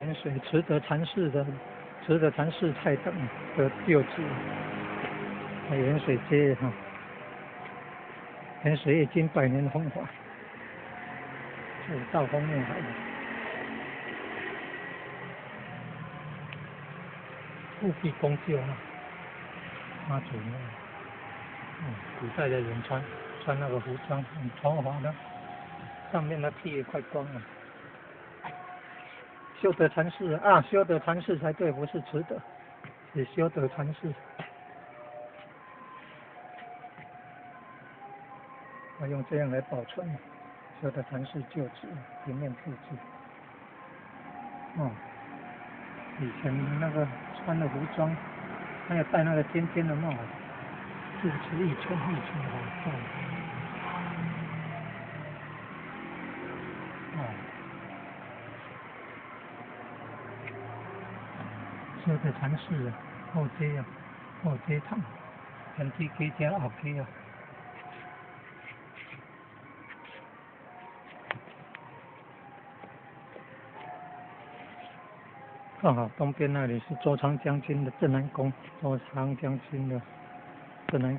盐水慈德禅寺的慈德禅寺蔡等的旧址，盐水街哈，盐水历经百年风华，这是道风木海。复辟公旧啊，妈祖庙，古代的人穿那个服装很豪华的，上面的皮也快光了。修德禅寺啊，修德禅寺才对，不是慈德，是修德禅寺。他用这样来保存修德禅寺旧址平面复制。哦，以前那个穿的服装，还有戴那个尖尖的帽子，住持一村一村的好。哦，修德禅寺后街啊，后街堂，天梯街加后街啊。刚好东边那里是周仓将军的镇南宫，周仓将军的镇南。